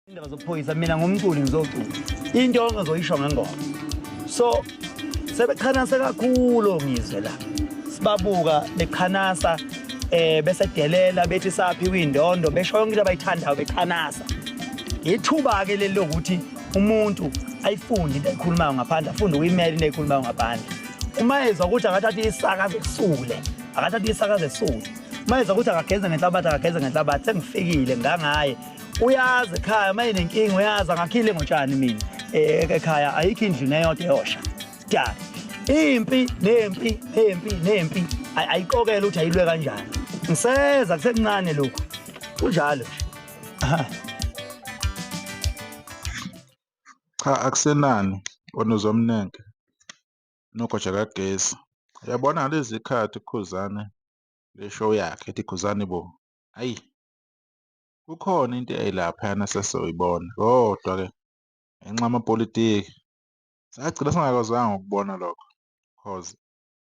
Indaba zokuphoyisa, mina ngumculi, ngizocula into ongezoyisho ngengoma. So sebechanase kakhulu, ngizwe la sibabuka bechanasa, bese delela, bethi saphiwa indondo, besho yonke into abayithandayo, bechanasa. Ithuba ke leli lokuthi umuntu ayifunde into ayikhulumayo ngaphandle, afunde ukuyimela into ayikhulumayo ngaphandle. Uma ezwa ukuthi akathathe isaka azekusule, akathathe isaka azesule. Uma ezwa ukuthi akageze ngenhlabathi, akageze ngenhlabathi. Sengifikile ngangaye, uyazi ekhaya uma enenkinga, uyazi angakhile ngotshani. Mina ekhaya ayikho indlu neyodwa eyosha dala. Impi nempi nempi nempi, ayiqokele ukuthi ayilwe kanjani. Ngiseza kusekuncane lokhu, kunjalo nje. Aha. Cha, akusenani wena, uzomnenke nogwaja kagesi. Uyabona ngalezi khathi uKhuzani le show yakhe ethi Khuzani bo, ayi, kukhona into eyayilaphayana sesizoyibona, kodwa-ke ngenxa yamapolitiki sagcina singakwazanga ukubona lokho, cause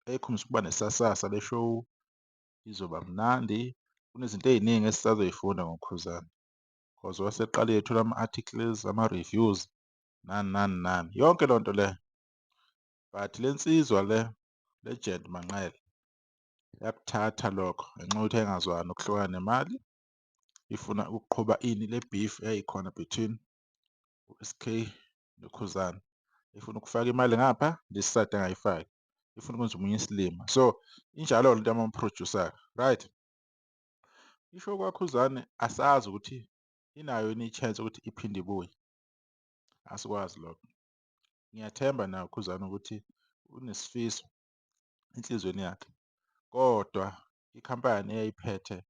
yayikhombisa ukuba nesasasa le show, izoba mnandi, kunezinto ey'ningi esisazoy'funda ngoKhuzani, cause waseqalile ethola ama-articles, ama-reviews, nani nani nani, yonke leyo nto leyo. But le nsizwa le, Legend Manqele, yakuthatha lokho ngenxa yokuthi yayingazwani ukuhlukana nemali, ifuna ukuqhuba ini le beef eyayikhona between u-S_K noKhuzani. Ifuna ukufaka imali ngapha, this side angayifaki, ifuna ukwenza omunye isilima. So injalo-ke lento yama-producer, right? I-show kaKhuzani asazi ukuthi inayo yini i-chance ukuthi iphinde ibuye, asikwazi lokho. Ngiyathemba naye uKhuzani ukuthi unesifiso enhliziyweni yakhe, kodwa ikhampani eyayiphethe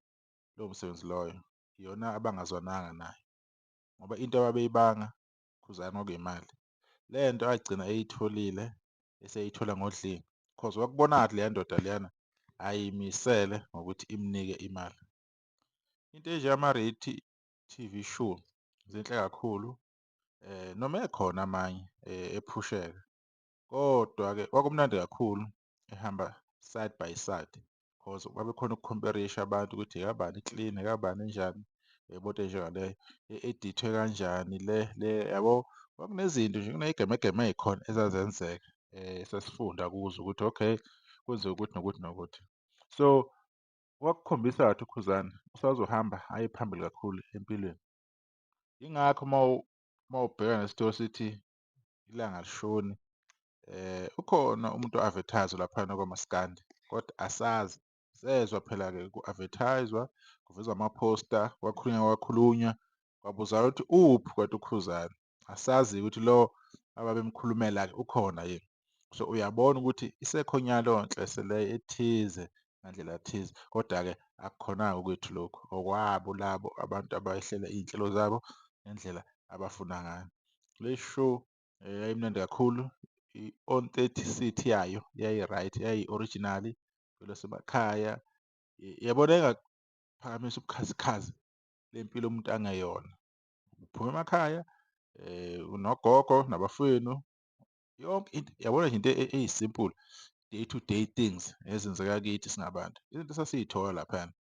lowo msebenzi loyo iyona abangazwananga nayo, ngoba into ababeyibanga Khuzani kwakuyimali. Le nto agcina eyitholile eseyithola ngodli, cause kwakubonakala leya ndoda leyana ayimisele ngokuthi imnike imali. Into enjengama-reality TV show zinhle kakhulu, noma ekhona amanye ephusheka, kodwa-ke kwakumnandi kakhulu ehamba side by side, cause babekhona uku-compare-isha abantu ukuthi ekabani i-clean, ekabani injani, uyayibona into enjengaleyo, i-edit-we kanjani le le, yabo. Kwakunezinto nje, kuneyigemegeme ey'khona ezazenzeka esasifunda kuzo ukuthi okay, kwenziwe ukuthi nokuthi nokuthi. So kwakukhombisa kahle uKhuzani usazohamba aye phambili kakhulu empilweni. Yingakho uma ubheka nesitoko sithi ilanga alishoni, ukhona umuntu o-advertise laphayana kwamaskandi, kodwa asazi. Sezwa phela-ke ku-advertise-wa, kuvezwa ama-poster, kwakhulunywa kwakhulunywa, kwabuzakala ukuthi uphi kanti uKhuzani. Asazi-ke ukuthi lo ababemkhulumela-ke ukhona yini. So uyabona ukuthi isekhona leyo nhlese leyo ethize ngandlela thize, kodwa-ke akukhona-ke okwethu lokhu, okwabo labo abantu abahlela iy'nhlelo zabo ngendlela abafuna ngayo. Le show yayimnandi kakhulu, i-authenticity yayo yayi-right, yayi-original, lasemakhaya. Yabona engaphakamisa ubukhazikhazi lempilo umuntu angeyona. Uphuma emakhaya unogogo nabafowenu, yonke into, yabona nje into eyi-simple, day to day things ezenzeka kithi singabantu, izinto esasiy'thola laphayana.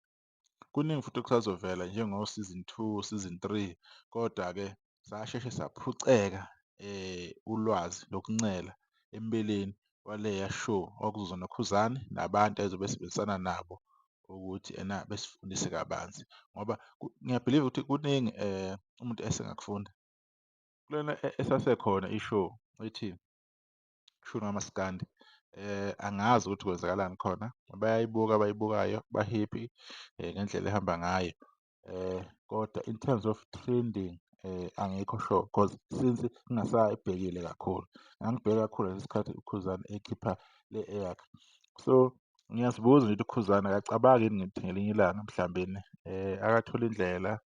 Kuningi futhi okusazovela njengo-season two, season three, kodwa-ke sasheshe saphuceka ulwazi lokuncela empeleni waleya show okwakuzoza noKhuzani nabantu ayezobe esebenzisana nabo ukuthi ena besifundise kabanzi, ngoba ngiya-believe ukuthi kuningi umuntu esengakufunda kulena esasekhona i-show ethi Shuni kaMaskandi. Angazi ukuthi kwenzakalani khona, bayayibuka abayibukayo ba-happy ngendlela ehamba ngayo, kodwa in terms of trending angikho sure, cause since ngingasayibhekile kakhulu, ngangibheka kakhulu ngalesi sikhathi uKhuzani ekhipha le eyakhe. So ngiyazibuza nje ukuthi uKhuzani akacabangi yini ngithi ngelinye ilanga mhlawumbeni akathole indlela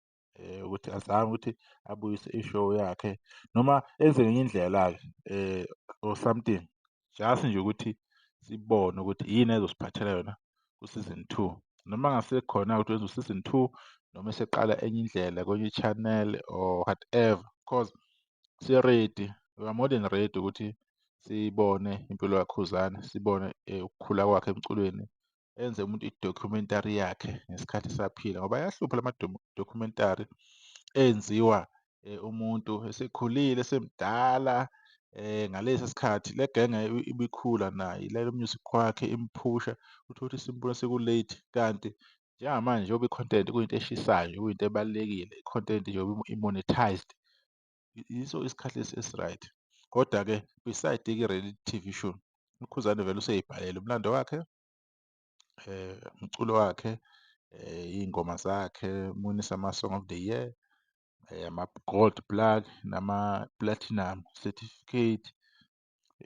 ukuthi azame ukuthi abuyise i-show yakhe noma enze ngenye indlela-ke or something, just nje ukuthi sibone ukuthi yini ezosiphathela yona ku-season two, noma ngasekhona ukuthi wenza u-season two noma eseqala enye indlela kwenye i-channel or whatever, cause si-ready, we are more than ready ukuthi siyibone impilo kaKhuzani, sibone ukukhula kwakhe emculweni, enze umuntu i-documentary yakhe ngesikhathi esaphila, ngoba ayahlupha lama-documentary enziwa. Umuntu esekhulile esemdala ngalesa sikhathi le genge ibikhula naye ilalela u-music wakhe imphusha, uthole ukuthi simbona seku-late. Kanti njengamanje njengoba i-content kuyinto eshisayo, kuyinto ebalulekile, i-content njengoba i-monetized, yiso isikhathi lesi esi-right. Kodwa-ke beside-ke i-reality TV show, uKhuzani vele usey'bhalele umlando wakhe, umculo wakhe, iy'ngoma zakhe, uwinise ama-Song of the Year, ama-gold plaque nama-platinum certificate,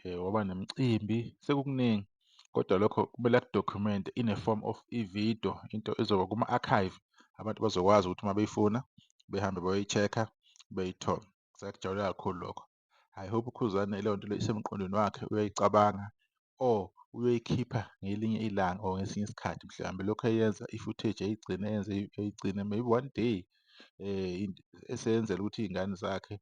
waba nemicimbi, sekukuningi. Kodwa lokho kumele aku-document-e in a form of i-video, into ezoba kuma-archive, abantu bazokwazi ukuthi uma beyifuna behambe beyoyi-check-a beyithole. Siyakujabulela kakhulu lokho. I hope uKhuzani leyo nto leyo isemqondweni wakhe uyayicabanga or uyoyikhipha ngelinye ilanga or ngesinye isikhathi mhlawumbe lokhu eyenza i-footage eyigcine eyenze eyigcine maybe one day eseyenzela ukuthi iy'ngane zakhe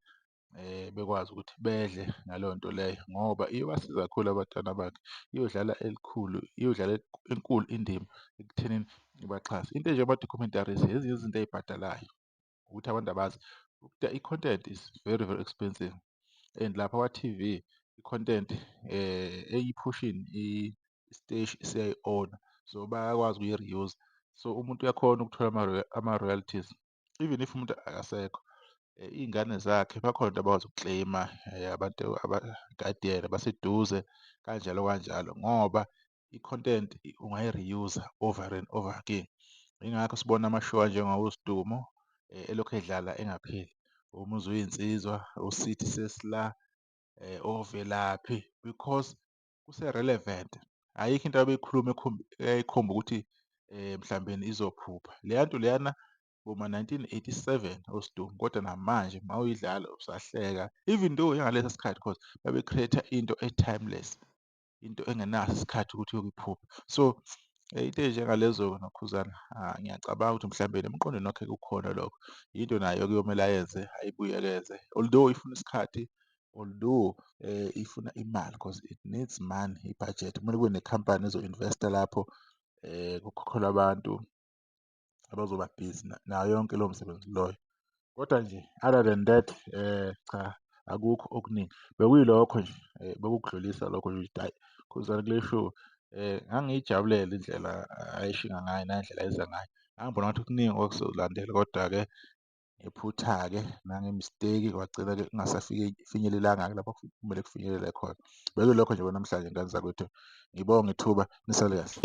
bekwazi ukuthi bedle ngaleyo nto leyo ngoba iyobasiza kakhulu abantwana bakhe, iyodlala elikhulu, iyodlala enkulu indima ekuthenini ibaxhase. Into enjengama-documentaries ezinye izinto ey'bhadalayo ukuthi abantu abazi i-content is very very expensive and lapha kwa-T_V i-content eyi-portion isiteshi siyayi-own-a so bayakwazi ukuyi-reuse. So umuntu uyakhona ukuthola ama-royalties even if umuntu akasekho. Iy'ngane zakhe bakhona abantu abakwazi uku-claim-a abantu aba-guardian abaseduze kanjalo kanjalo ngoba i-content ungayi-reuse-a over and over again. Yingakho sibona ama-show anjengawo Sdumo elokhu edlala engapheli, Umuzi Weyinsizwa, oSithi Sesila, oVelaphi because kuse-relevant. Ayikho into abeyikhuluma eyayikhomba ukuthi mhlawumbe izophupha. Leya nto leyana boma-1987 oSdumo kodwa namanje mawuyidlala usahleka even though yangalesa sikhathi cause babe-create-a into e-timeless, into engenaso isikhathi ukuthi iyoke iphuphe. So into ey'njengalezo-ke noKhuzani ngiyacabanga ukuthi mhlawumbe emqondweni wakhe kukhona lokho, into naye okuyomele ayenze ayibuyekeze although ifuna isikhathi, although ifuna imali cause it needs money, i-budget kumele kube nekhampani ezo-invest-a lapho kukhokhelwe abantu abazoba busy nayo yonke lowo msebenzi loyo. Kodwa nje other than that cha akukho okuningi, bekuyilokho nje bekukudlulisa lokho nje ukuthi hhayi Khuzani kule show ngangiyijabulela indlela ayeshinga ngayo nandlela ayenza ngayo. Ngangibona ngathi kuningi okwakuzolandela kodwa-ke ngephutha-ke nange-mistake kwagcina-ke kungasafinyelelanga-ke lapho kumele kufinyelele khona. Bekuyilokho nje kwanamhlanje ngane zakwethu, ngibonge ithuba nisale kahle.